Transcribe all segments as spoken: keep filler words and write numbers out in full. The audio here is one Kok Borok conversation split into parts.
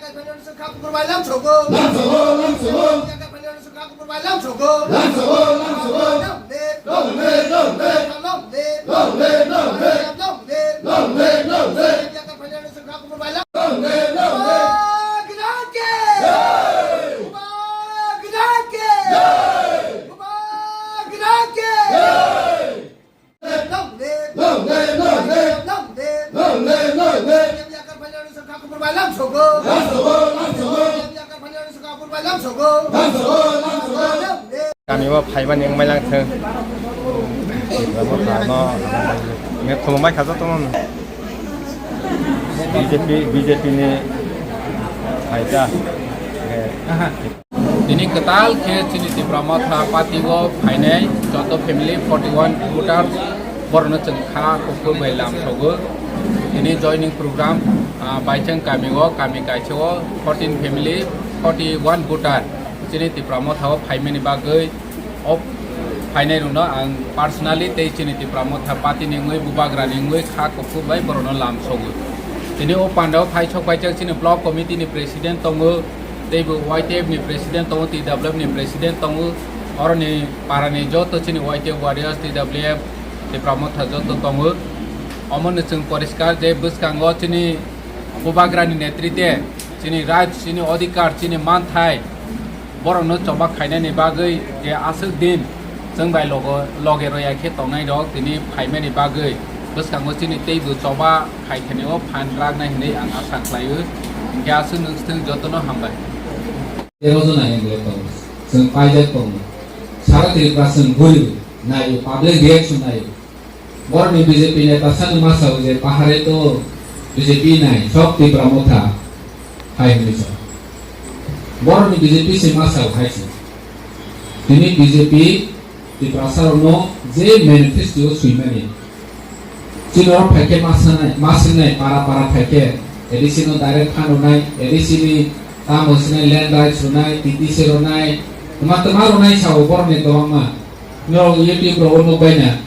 Lamsogo, lamsogo. Lamsogo, lamsogo. Long live, long live. Long live, long live. Long live, long live. Long live, long live. Jai! Long live, long live. Long live, long live. Long live, long live. Lamsogo, lamsogo. Lamsogo, lamsogo. Kami o phaimani wngmai lang thung. Tiprasa no me khulumbai kha jotono. B J P, B J P ni phaita. Tini kwtal khe chini Tipra Motha party o phainai joto family forty one voters borokno chwng kha kuphur bai lamsogo. Tini joining program, ah, Baichang kami o, kami kaisa o fourteen family, forty one voter chini Tipra Motha o phaimani bagwi o phainai rokno ang personally tei chini Tipra Motha party ni wngwi, Bubagra ni wngwi kha kuphur bai borokno lamsogo. Tini o panda o phai sok paijak chini block committee ni president tongo, tei bo Y T F ni president tongo, T W F ni president tongo, oroni para ni joto chini Y T F warriors, T W F, Tipra Motha joto tongo. Omo no chwng poriskar je bwskango chini Bubagra ni netrite, chini right, chini odhikar, chini manthai, borokno choba khainani bagwi je aswk din chwng bai logo, loge roya khe tongnai rok tini phaimani bagwi bwskango chini teibo choba khai thani o phan raknai hinwi ang asa khlaio. Hinkhe aswk nwng swthwng jotono hambai. Tero jona M L A tongo, chwng paijak tongo. Sara Tripura chwng guribo naio, public reaction naio. Borokni B J P neta sano ma sao je pahare to B J P nai, sok Tipra Motha hai hwnwi sa. Borokni B J P se ma sao hai se. Tini B J P Tiprasa rokno je manifesto o swimani. Chini oro phaikhe ma sanai, ma singnai para para phaikhe A D C no direct phan rwnai, A D C ni tamo sinai land rights rwnai, T T C rwnai, tma tma rwnai sao borokni kwbangma. Norok YouTube rogo nukbaina.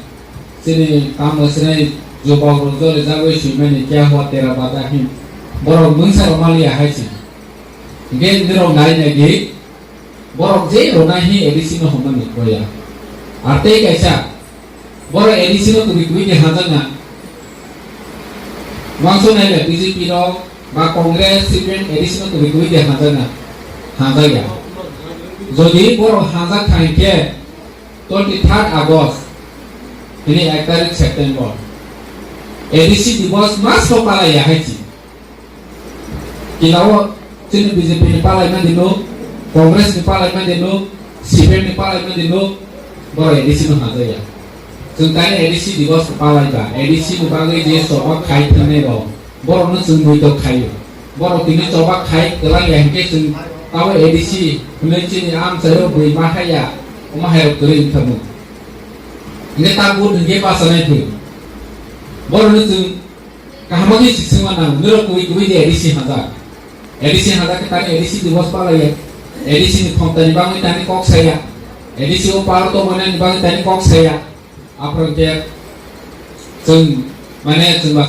Chini tamo swnai jubok rok jole jagoi swimani kya hua tera bada hin. Borok mungsa rok maliya hai se. Hinkhe norok nai nai di, borok je rona hi A D C no homani boya. Ar tei kaisa, borok A D C no kwrwi kwrwi de hanjakna. Mangso nai le B J P rok ba Congress, C P M, A D C no kwrwi kwrwi de hanjakna. Hanjakya. Jodi borok hanjak thang khe, twenty third August, tini ek tarik September, A D C Divas mas rok palai ya hai chi. Kinao chini B J P ni palai mandi no, Congress ni palai mandi no, C P M ni palai mandi no, borok A D C no hajaya. Chwng tani A D C Divas palai ba, A D C ni bagwi je choba khai thani rok, borok no chwng muitok khaio. Borok tini choba khai kwlang ya hinkhe chwng tabo A D C hwnwi chini amchaio bui ma haya, omo hai rok kwrwi wngkha mung. Hinkhe ta vote hinkhe bachanai thwi. Borok no chwng kaham khe sisingma nang, norok kubui kubui de A D C hajak. A D C hajak khe tani A D C Divas palaiya. A D C ni khomtani bagwi tani kok saya. A D C o power tongmani bagwi tani kok saya. Aphuru khe chwng, mane, chwng ba